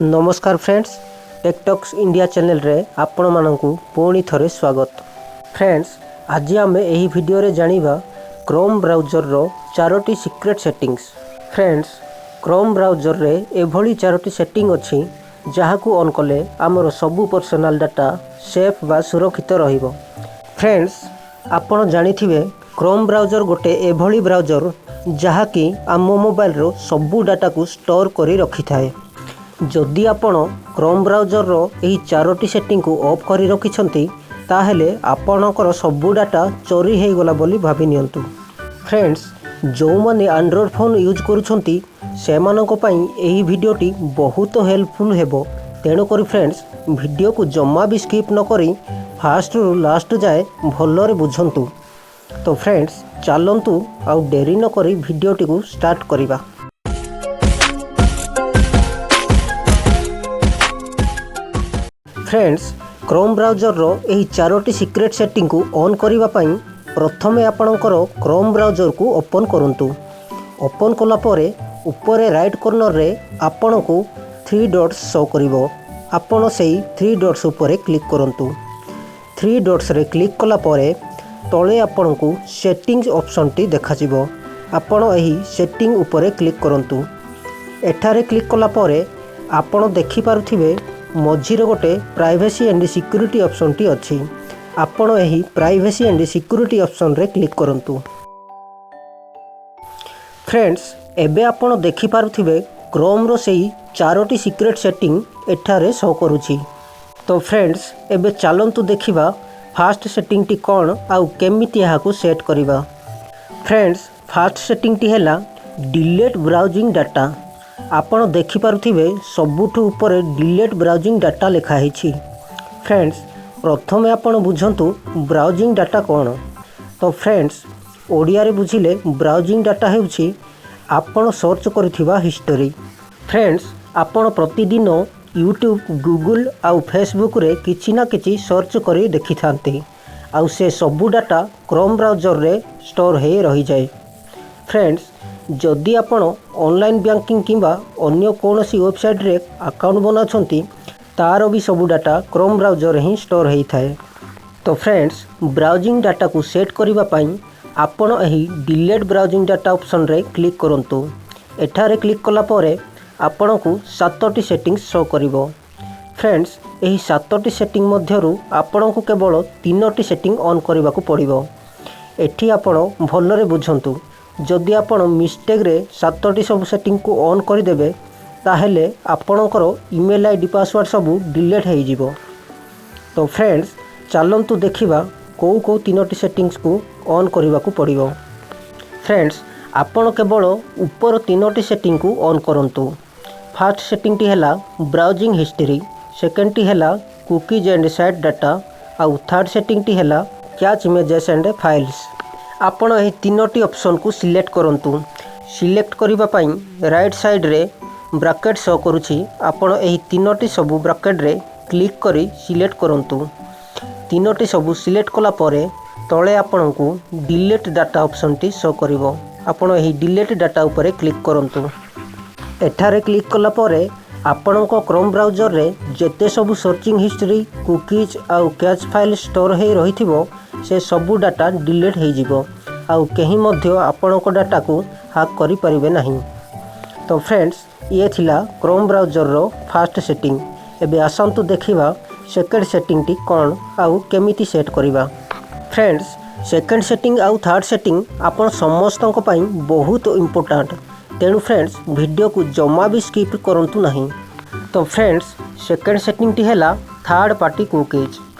ନମସ୍କାର friends, ଟେକ୍ଟକ୍ସ India ଚ୍ୟାନେଲରେ ଆପଣମାନଙ୍କୁ ପୁଣି ଥରେ ସ୍ୱାଗତ। ଫ୍ରେଣ୍ଡସ୍, ଆଜି ଆମେ ଏହି ଭିଡ଼ିଓରେ ଜାଣିବା କ୍ରୋମ୍ ବ୍ରାଉଜରର ଚାରୋଟି ସିକ୍ରେଟ୍ ସେଟିଂସ୍। ଫ୍ରେଣ୍ଡସ୍, କ୍ରୋମ୍ ବ୍ରାଉଜରରେ ଏଭଳି ଚାରୋଟି ସେଟିଂ ଅଛି, ଯାହାକୁ ଅନ୍ କଲେ ଆମର ସବୁ ପର୍ସନାଲ୍ ଡାଟା ସେଫ୍ ବା ସୁରକ୍ଷିତ ରହିବ। ଫ୍ରେଣ୍ଡସ୍, ଆପଣ ଜାଣିଥିବେ, କ୍ରୋମ୍ ବ୍ରାଉଜର ଗୋଟେ ଏଭଳି ବ୍ରାଉଜର ଯାହାକି ଆମ ମୋବାଇଲର ସବୁ ଡାଟାକୁ ଷ୍ଟୋର୍ କରି ରଖିଥାଏ। ଯଦି ଆପଣ କ୍ରୋମ୍ ବ୍ରାଉଜରର ଏହି ଚାରୋଟି ସେଟିଂକୁ ଅଫ୍ କରି ରଖିଛନ୍ତି, ତାହେଲେ ଆପଣଙ୍କର ସବୁ ଡାଟା ଚୋରି ହୋଇଗଲା ବୋଲି ଭାବି ନିଅନ୍ତୁ। ଫ୍ରେଣ୍ଡସ୍, ଯେଉଁମାନେ ଆଣ୍ଡ୍ରଏଡ଼୍ ଫୋନ୍ ୟୁଜ୍ କରୁଛନ୍ତି, ସେମାନଙ୍କ ପାଇଁ ଏହି ଭିଡ଼ିଓଟି ବହୁତ ହେଲ୍ପଫୁଲ୍ ହେବ। ତେଣୁକରି ଫ୍ରେଣ୍ଡସ୍, ଭିଡ଼ିଓକୁ ଜମା ବି ସ୍କିପ୍ ନକରି ଫାଷ୍ଟରୁ ଲାଷ୍ଟ ଯାଏ ଭଲରେ ବୁଝନ୍ତୁ। ତ ଫ୍ରେଣ୍ଡସ୍, ଚାଲନ୍ତୁ ଆଉ ଡେରି ନକରି ଭିଡ଼ିଓଟିକୁ ଷ୍ଟାର୍ଟ କରିବା। ଫ୍ରେଣ୍ଡସ୍, କ୍ରୋମ୍ ବ୍ରାଉଜରର ଏହି ଚାରୋଟି ସିକ୍ରେଟ୍ ସେଟିଂକୁ ଅନ୍ କରିବା ପାଇଁ ପ୍ରଥମେ ଆପଣଙ୍କର କ୍ରୋମ୍ ବ୍ରାଉଜରକୁ ଓପନ୍ କରନ୍ତୁ। ଓପନ୍ କଲା ପରେ ଉପରେ ରାଇଟ୍ କର୍ଣ୍ଣରରେ ଆପଣଙ୍କୁ ଥ୍ରୀ ଡଟ୍ସ ଶୋ କରିବ। ଆପଣ ସେଇ ଥ୍ରୀ ଡଟ୍ସ ଉପରେ କ୍ଲିକ୍ କରନ୍ତୁ। ଥ୍ରୀ ଡଟ୍ସରେ କ୍ଲିକ୍ କଲା ପରେ ତଳେ ଆପଣଙ୍କୁ ସେଟିଂସ୍ ଅପସନ୍ଟି ଦେଖାଯିବ। ଆପଣ ଏହି ସେଟିଂ ଉପରେ କ୍ଲିକ୍ କରନ୍ତୁ। ଏଠାରେ କ୍ଲିକ୍ କଲା ପରେ ଆପଣ ଦେଖିପାରୁଥିବେ, ମଝିରେ ଗୋଟେ ପ୍ରାଇଭେସି ଆଣ୍ଡ ସିକ୍ୟୁରିଟି ଅପସନ୍ଟି ଅଛି। ଆପଣ ଏହି ପ୍ରାଇଭେସି ଆଣ୍ଡ ସିକ୍ୟୁରିଟି ଅପସନ୍ରେ କ୍ଲିକ୍ କରନ୍ତୁ। ଫ୍ରେଣ୍ଡସ୍, ଏବେ ଆପଣ ଦେଖିପାରୁଥିବେ, କ୍ରୋମ୍ର ସେଇ ଚାରୋଟି ସିକ୍ରେଟ୍ ସେଟିଂ ଏଠାରେ ଶୋ କରୁଛି। ତ ଫ୍ରେଣ୍ଡସ୍, ଏବେ ଚାଲନ୍ତୁ ଦେଖିବା ଫାଷ୍ଟ ସେଟିଂଟି କ'ଣ ଆଉ କେମିତି ଏହାକୁ ସେଟ୍ କରିବା। ଫ୍ରେଣ୍ଡସ୍, ଫାଷ୍ଟ ସେଟିଂଟି ହେଲା ଡିଲେଟ୍ ବ୍ରାଉଜିଂ ଡାଟା। ଆପଣ ଦେଖିପାରୁଥିବେ, ସବୁଠୁ ଉପରେ ଡିଲେଟ୍ ବ୍ରାଉଜିଂ ଡାଟା ଲେଖା ହେଇଛି। ଫ୍ରେଣ୍ଡସ୍, ପ୍ରଥମେ ଆପଣ ବୁଝନ୍ତୁ ବ୍ରାଉଜିଂ ଡାଟା କ'ଣ। ତ ଫ୍ରେଣ୍ଡସ୍, ଓଡ଼ିଆରେ ବୁଝିଲେ ବ୍ରାଉଜିଂ ଡାଟା ହେଉଛି ଆପଣ ସର୍ଚ୍ଚ କରିଥିବା ହିଷ୍ଟୋରୀ। ଫ୍ରେଣ୍ଡସ୍, ଆପଣ ପ୍ରତିଦିନ ୟୁଟ୍ୟୁବ୍, ଗୁଗୁଲ୍ ଆଉ ଫେସବୁକ୍ରେ କିଛି ନା କିଛି ସର୍ଚ୍ଚ କରି ଦେଖିଥାନ୍ତି। ଆଉ ସେ ସବୁ ଡାଟା କ୍ରୋମ୍ ବ୍ରାଉଜରରେ ଷ୍ଟୋର୍ ହେଇ ରହିଯାଏ। ଫ୍ରେଣ୍ଡସ୍, ଯଦି ଆପଣ ଅନଲାଇନ୍ ବ୍ୟାଙ୍କିଂ କିମ୍ବା ଅନ୍ୟ କୌଣସି ୱେବସାଇଟ୍ରେ ଆକାଉଣ୍ଟ ବନାଉଛନ୍ତି, ତା'ର ବି ସବୁ ଡାଟା କ୍ରୋମ୍ ବ୍ରାଉଜରରେ ହିଁ ଷ୍ଟୋର୍ ହେଇଥାଏ। ତ ଫ୍ରେଣ୍ଡସ୍, ବ୍ରାଉଜିଂ ଡାଟାକୁ ସେଟ୍ କରିବା ପାଇଁ ଆପଣ ଏହି ଡିଲେଟ୍ ବ୍ରାଉଜିଂ ଡାଟା ଅପସନ୍ରେ କ୍ଲିକ୍ କରନ୍ତୁ। ଏଠାରେ କ୍ଲିକ୍ କଲା ପରେ ଆପଣଙ୍କୁ ସାତଟି ସେଟିଂସ୍ ଶୋ କରିବ। ଫ୍ରେଣ୍ଡସ୍, ଏହି ସାତଟି ସେଟିଂ ମଧ୍ୟରୁ ଆପଣଙ୍କୁ କେବଳ ତିନୋଟି ସେଟିଂ ଅନ୍ କରିବାକୁ ପଡ଼ିବ। ଏଠି ଆପଣ ଭଲରେ ବୁଝନ୍ତୁ। ଯଦି ଆପଣ ମିଷ୍ଟେକ୍ରେ ସାତଟି ସବୁ ସେଟିଂକୁ ଅନ୍ କରିଦେବେ, ତାହେଲେ ଆପଣଙ୍କର ଇମେଲ୍ ଆଇଡି, ପାସୱାର୍ଡ଼ ସବୁ ଡିଲେଟ୍ ହେଇଯିବ। ତ ଫ୍ରେଣ୍ଡସ୍, ଚାଲନ୍ତୁ ଦେଖିବା କେଉଁ କେଉଁ ତିନୋଟି ସେଟିଂସକୁ ଅନ୍ କରିବାକୁ ପଡ଼ିବ। ଫ୍ରେଣ୍ଡସ୍, ଆପଣ କେବଳ ଉପର ତିନୋଟି ସେଟିଂକୁ ଅନ୍ କରନ୍ତୁ। ଫାର୍ଷ୍ଟ ସେଟିଂଟି ହେଲା ବ୍ରାଉଜିଂ ହିଷ୍ଟ୍ରି, ସେକେଣ୍ଡଟି ହେଲା କୁକିଜ୍ ଆଣ୍ଡ ସାଇଟ୍ ଡାଟା ଆଉ ଥାର୍ଡ଼ ସେଟିଂଟି ହେଲା କ୍ୟାଚ୍ ଇମେଜେସ୍ ଆଣ୍ଡ ଫାଇଲ୍ସ। ଆପଣ ଏହି ତିନୋଟି ଅପସନ୍କୁ ସିଲେକ୍ଟ କରନ୍ତୁ। ସିଲେକ୍ଟ କରିବା ପାଇଁ ରାଇଟ୍ ସାଇଡ଼୍ରେ ବ୍ରାକେଟ୍ ଶୋ କରୁଛି। ଆପଣ ଏହି ତିନୋଟି ସବୁ ବ୍ରାକେଟ୍ରେ କ୍ଲିକ୍ କରି ସିଲେକ୍ଟ କରନ୍ତୁ। ତିନୋଟି ସବୁ ସିଲେକ୍ଟ କଲା ପରେ ତଳେ ଆପଣଙ୍କୁ ଡିଲେଟ୍ ଡାଟା ଅପସନ୍ଟି ଶୋ କରିବ। ଆପଣ ଏହି ଡିଲେଟ୍ ଡାଟା ଉପରେ କ୍ଲିକ୍ କରନ୍ତୁ। ଏଠାରେ କ୍ଲିକ୍ କଲା ପରେ ଆପଣଙ୍କ କ୍ରୋମ୍ ବ୍ରାଉଜରରେ ଯେତେ ସବୁ ସର୍ଚ୍ଚିଂ ହିଷ୍ଟ୍ରି, କୁକିଜ୍ ଆଉ କ୍ୟାଚ୍ ଫାଇଲ୍ ଷ୍ଟୋର୍ ହେଇ ରହିଥିବ, ସେ ସବୁ ଡାଟା ଡିଲେଟ୍ ହେଇଯିବ। ଆଉ କେହି ମଧ୍ୟ ଆପଣଙ୍କ ଡାଟାକୁ ହାକ୍ କରିପାରିବେ ନାହିଁ। ତ ଫ୍ରେଣ୍ଡସ୍, ଇଏ ଥିଲା କ୍ରୋମ୍ ବ୍ରାଉଜରର ଫାଷ୍ଟ ସେଟିଂ। ଏବେ ଆସନ୍ତୁ ଦେଖିବା ସେକେଣ୍ଡ ସେଟିଂଟି କ'ଣ ଆଉ କେମିତି ସେଟ୍ କରିବା। ଫ୍ରେଣ୍ଡସ୍, ସେକେଣ୍ଡ ସେଟିଂ ଆଉ ଥାର୍ଡ଼ ସେଟିଂ ଆପଣ ସମସ୍ତଙ୍କ ପାଇଁ ବହୁତ ଇମ୍ପୋର୍ଟାଣ୍ଟ। ତେଣୁ ଫ୍ରେଣ୍ଡସ୍, ଭିଡ଼ିଓକୁ ଜମା ବି ସ୍କିପ୍ କରନ୍ତୁ ନାହିଁ। ତ ଫ୍ରେଣ୍ଡସ୍, ସେକେଣ୍ଡ ସେଟିଂଟି ହେଲା ଥାର୍ଡ଼ ପାର୍ଟି କୁକିଜ୍।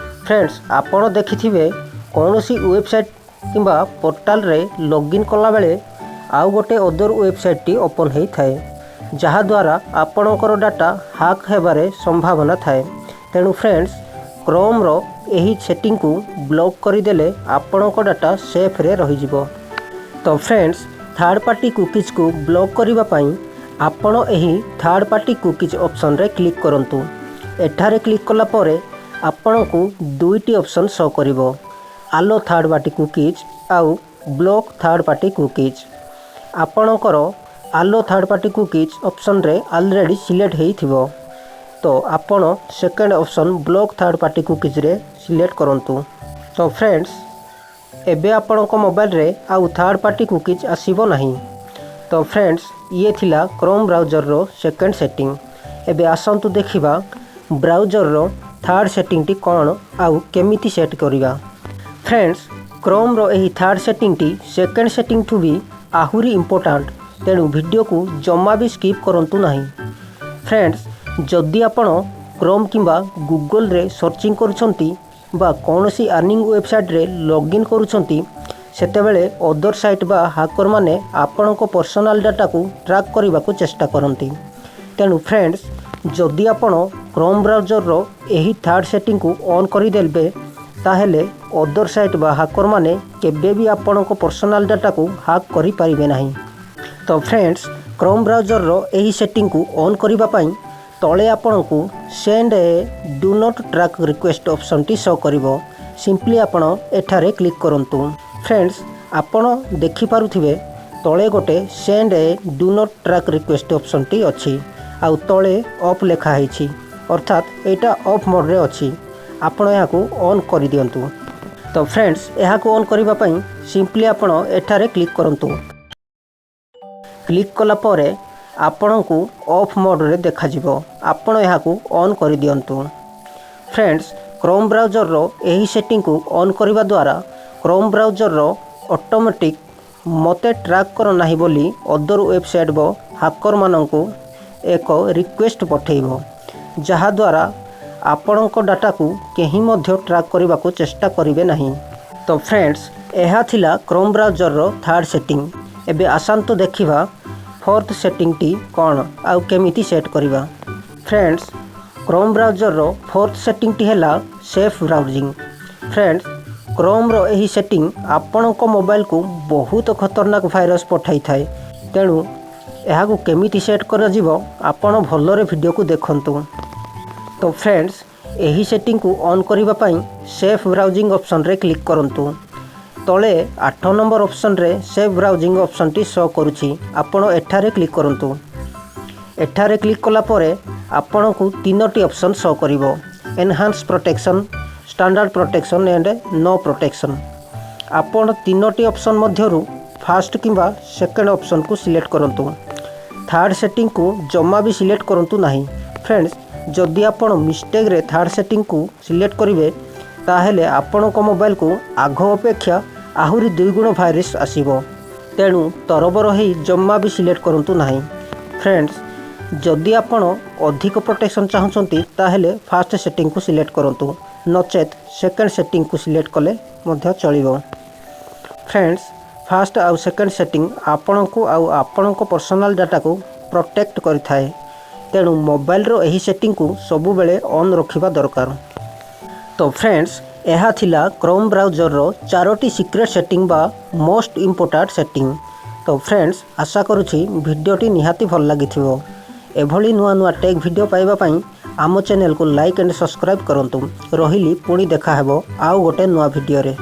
ଫ୍ରେଣ୍ଡସ୍, ଆପଣ ଦେଖିଥିବେ, କୌଣସି ୱେବସାଇଟ୍ କିମ୍ବା ପୋର୍ଟାଲରେ ଲଗ୍ଇନ୍ କଲାବେଳେ ଆଉ ଗୋଟେ ଅଦର ୱେବସାଇଟ୍ଟି ଓପନ୍ ହେଇଥାଏ, ଯାହାଦ୍ୱାରା ଆପଣଙ୍କର ଡାଟା ହାକ୍ ହେବାରେ ସମ୍ଭାବନା ଥାଏ। ତେଣୁ ଫ୍ରେଣ୍ଡସ୍, କ୍ରୋମ୍ର ଏହି ସେଟିଂକୁ ବ୍ଲକ୍ କରିଦେଲେ ଆପଣଙ୍କ ଡାଟା ସେଫ୍ରେ ରହିଯିବ। ତ ଫ୍ରେଣ୍ଡସ୍, ଥାର୍ଡ଼ ପାର୍ଟି କୁକିଜ୍କୁ ବ୍ଲକ୍ କରିବା ପାଇଁ ଆପଣ ଏହି ଥାର୍ଡ଼ ପାର୍ଟି କୁକିଜ୍ ଅପସନ୍ରେ କ୍ଲିକ୍ କରନ୍ତୁ। ଏଠାରେ କ୍ଲିକ୍ କଲା ପରେ ଆପଣଙ୍କୁ ଦୁଇଟି ଅପସନ୍ ଶୋ କରିବ, ଆଲୋ ଥାର୍ଡ଼ ପାର୍ଟି କୁକିଜ୍ ଆଉ ବ୍ଲକ୍ ଥାର୍ଡ଼ ପାର୍ଟି କୁକିଜ୍। ଆପଣଙ୍କର ଆଲୋ ଥାର୍ଡ଼ ପାର୍ଟି କୁକିଜ୍ ଅପସନ୍ରେ ଅଲରେଡ଼ି ସିଲେକ୍ଟ ହେଇଥିବ। ତ ଆପଣ second option block third party କୁକିଜ୍ରେ select କରନ୍ତୁ। ତ ଫ୍ରେଣ୍ଡସ୍, ଏବେ ଆପଣଙ୍କ ମୋବାଇଲରେ ଆଉ ଥାର୍ଡ଼ ପାର୍ଟି କୁକିଜ୍ ଆସିବ ନାହିଁ। ତ ଫ୍ରେଣ୍ଡସ୍, ଇଏ ଥିଲା କ୍ରୋମ୍ ବ୍ରାଉଜରର ସେକେଣ୍ଡ ସେଟିଂ। ଏବେ ଆସନ୍ତୁ ଦେଖିବା ବ୍ରାଉଜରର ଥାର୍ଡ଼ ସେଟିଂଟି କ'ଣ ଆଉ କେମିତି ସେଟ୍ କରିବା। ଫ୍ରେଣ୍ଡସ୍, କ୍ରୋମ୍ର ଏହି ଥାର୍ଡ଼ ସେଟିଂଟି ସେକେଣ୍ଡ ସେଟିଂଠୁ ବି ଆହୁରି ଇମ୍ପୋର୍ଟାଣ୍ଟ, ତେଣୁ ଭିଡ଼ିଓକୁ ଜମା ବି ସ୍କିପ୍ କରନ୍ତୁ ନାହିଁ। ଫ୍ରେଣ୍ଡସ୍, ଯଦି ଆପଣ କ୍ରୋମ୍ କିମ୍ବା ଗୁଗଲରେ ସର୍ଚ୍ଚିଂ କରୁଛନ୍ତି ବା କୌଣସି ଆର୍ନିଂ ୱେବସାଇଟ୍ରେ ଲଗ୍ଇନ୍ କରୁଛନ୍ତି, ସେତେବେଳେ ଅଦର ସାଇଟ୍ ବା ହାକରମାନେ ଆପଣଙ୍କ ପର୍ସନାଲ୍ ଡାଟାକୁ ଟ୍ରାକ୍ କରିବାକୁ ଚେଷ୍ଟା କରନ୍ତି। ତେଣୁ ଫ୍ରେଣ୍ଡସ୍, ଯଦି ଆପଣ କ୍ରୋମ୍ ବ୍ରାଉଜରର ଏହି ଥାର୍ଡ଼ ସେଟିଂକୁ ଅନ୍ କରିଦେବେ, ତାହେଲେ ଅଦର ସାଇଟ୍ ବା ହାକରମାନେ କେବେ ବି ଆପଣଙ୍କ ପର୍ସନାଲ୍ ଡାଟାକୁ ହାକ୍ କରିପାରିବେ ନାହିଁ। ତ ଫ୍ରେଣ୍ଡସ୍, କ୍ରୋମ୍ ବ୍ରାଉଜରର ଏହି ସେଟିଂକୁ ଅନ୍ କରିବା ପାଇଁ ତଳେ ଆପଣଙ୍କୁ "Send a do not track request" ଅପସନ୍ଟି show କରିବ। ସିମ୍ପଲି ଆପଣ ଏଠାରେ କ୍ଲିକ୍ କରନ୍ତୁ। ଫ୍ରେଣ୍ଡସ୍, ଆପଣ ଦେଖିପାରୁଥିବେ ତଳେ ଗୋଟେ "Send a do not track request" ଅପସନ୍ଟି ଅଛି ଆଉ ତଳେ ଅଫ୍ ଲେଖା ହେଇଛି, ଅର୍ଥାତ୍ ଏଇଟା ଅଫ୍ ମୋଡ଼୍ରେ ଅଛି। ଆପଣ ଏହାକୁ ଅନ୍ କରିଦିଅନ୍ତୁ। ତ ଫ୍ରେଣ୍ଡସ୍, ଏହାକୁ ଅନ୍ କରିବା ପାଇଁ ସିମ୍ପଲି ଆପଣ ଏଠାରେ କ୍ଲିକ୍ କରନ୍ତୁ। କ୍ଲିକ୍ କଲା ପରେ ଆପଣଙ୍କୁ ଅଫ୍ ମୋଡ଼୍ରେ ଦେଖାଯିବ। ଆପଣ ଏହାକୁ ଅନ୍ କରିଦିଅନ୍ତୁ। ଫ୍ରେଣ୍ଡସ୍, କ୍ରୋମ୍ ବ୍ରାଉଜରର ଏହି ସେଟିଂକୁ ଅନ୍ କରିବା ଦ୍ୱାରା କ୍ରୋମ୍ ବ୍ରାଉଜରର ଅଟୋମେଟିକ୍ "ମୋତେ ଟ୍ରାକ୍ କର ନାହିଁ" ବୋଲି ଅଦର ୱେବସାଇଟ୍ ବା ହାକରମାନଙ୍କୁ ଏକ ରିକ୍ୱେଷ୍ଟ ପଠାଇବ, ଯାହାଦ୍ୱାରା ଆପଣଙ୍କ ଡାଟାକୁ କେହି ମଧ୍ୟ ଟ୍ରାକ୍ କରିବାକୁ ଚେଷ୍ଟା କରିବେ ନାହିଁ। ତ ଫ୍ରେଣ୍ଡସ୍, ଏହା ଥିଲା କ୍ରୋମ୍ ବ୍ରାଉଜରର ଥାର୍ଡ଼ ସେଟିଂ। ଏବେ ଆସନ୍ତୁ ଦେଖିବା ଫୋର୍ଥ ସେଟିଂଟି କ'ଣ ଆଉ କେମିତି ସେଟ୍ କରିବା। ଫ୍ରେଣ୍ଡସ୍, କ୍ରୋମ୍ ବ୍ରାଉଜରର ଫୋର୍ଥ ସେଟିଂଟି ହେଲା ସେଫ୍ ବ୍ରାଉଜିଂ। ଫ୍ରେଣ୍ଡସ୍, କ୍ରୋମ୍ର ଏହି ସେଟିଂ ଆପଣଙ୍କ ମୋବାଇଲକୁ ବହୁତ ଖତରନାକ ଭାଇରସ୍ ପଠାଇଥାଏ। ତେଣୁ ଏହାକୁ କେମିତି ସେଟ୍ କରାଯିବ, ଆପଣ ଭଲରେ ଭିଡ଼ିଓକୁ ଦେଖନ୍ତୁ। ତ ଫ୍ରେଣ୍ଡସ୍, ଏହି ସେଟିଂକୁ ଅନ୍ କରିବା ପାଇଁ ସେଫ୍ ବ୍ରାଉଜିଂ ଅପସନ୍ରେ କ୍ଲିକ୍ କରନ୍ତୁ। ତଳେ 8 ନମ୍ବର ଅପସନ୍ରେ ସେଫ୍ ବ୍ରାଉଜିଂ ଅପସନ୍ଟି ଶୋ କରୁଛି। ଆପଣ ଏଠାରେ କ୍ଲିକ୍ କରନ୍ତୁ। ଏଠାରେ କ୍ଲିକ୍ କଲା ପରେ ଆପଣଙ୍କୁ ତିନୋଟି ଅପସନ୍ ଶୋ କରିବ: enhance protection, standard protection and no protection। ଆପଣ ତିନୋଟି ଅପସନ୍ ମଧ୍ୟରୁ ଫାଷ୍ଟ କିମ୍ବା ସେକେଣ୍ଡ ଅପସନ୍କୁ ସିଲେକ୍ଟ କରନ୍ତୁ। ଥାର୍ଡ଼ ସେଟିଂକୁ ଜମା ବି ସିଲେକ୍ଟ କରନ୍ତୁ ନାହିଁ। ଫ୍ରେଣ୍ଡସ୍, ଯଦି ଆପଣ ମିଷ୍ଟେକ୍ରେ ଥାର୍ଡ଼ ସେଟିଂକୁ ସିଲେକ୍ଟ କରିବେ, ତାହେଲେ ଆପଣଙ୍କ ମୋବାଇଲକୁ ଆଗ ଅପେକ୍ଷା ଆହୁରି ଦୁଇଗୁଣ ଭାଇରସ୍ ଆସିବ। ତେଣୁ ତରବର ହେଇ ଜମା ବି ସିଲେକ୍ଟ କରନ୍ତୁ ନାହିଁ। ଫ୍ରେଣ୍ଡସ୍, ଯଦି ଆପଣ ଅଧିକ ପ୍ରୋଟେକ୍ସନ୍ ଚାହୁଁଛନ୍ତି, ତାହେଲେ ଫାଷ୍ଟ ସେଟିଂକୁ ସିଲେକ୍ଟ କରନ୍ତୁ, ନଚେତ୍ ସେକେଣ୍ଡ ସେଟିଂକୁ ସିଲେକ୍ଟ କଲେ ମଧ୍ୟ ଚଳିବ। ଫ୍ରେଣ୍ଡସ୍, ଫାଷ୍ଟ ଆଉ ସେକେଣ୍ଡ ସେଟିଂ ଆପଣଙ୍କୁ ଆଉ ଆପଣଙ୍କ ପର୍ସନାଲ୍ ଡାଟାକୁ ପ୍ରୋଟେକ୍ଟ କରିଥାଏ। ତେଣୁ ମୋବାଇଲର ଏହି ସେଟିଂକୁ ସବୁବେଳେ ଅନ୍ ରଖିବା ଦରକାର। ତ ଫ୍ରେଣ୍ଡସ୍, ଏହା ଥିଲା କ୍ରୋମ୍ ବ୍ରାଉଜରର ଚାରୋଟି ସିକ୍ରେଟ୍ ସେଟିଂ ବା ମୋଷ୍ଟ ଇମ୍ପୋର୍ଟାଣ୍ଟ ସେଟିଂ। ତ ଫ୍ରେଣ୍ଡସ୍, ଆଶା କରୁଛି ଭିଡ଼ିଓଟି ନିହାତି ଭଲ ଲାଗିଥିବ। ଏଭଳି ନୂଆ ନୂଆ ଟେକ୍ ଭିଡ଼ିଓ ପାଇବା ପାଇଁ ଆମ ଚ୍ୟାନେଲକୁ ଲାଇକ୍ ଆଣ୍ଡ ସବସ୍କ୍ରାଇବ୍ କରନ୍ତୁ। ରହିଲି, ପୁଣି ଦେଖାହେବ ଆଉ ଗୋଟେ ନୂଆ ଭିଡ଼ିଓରେ।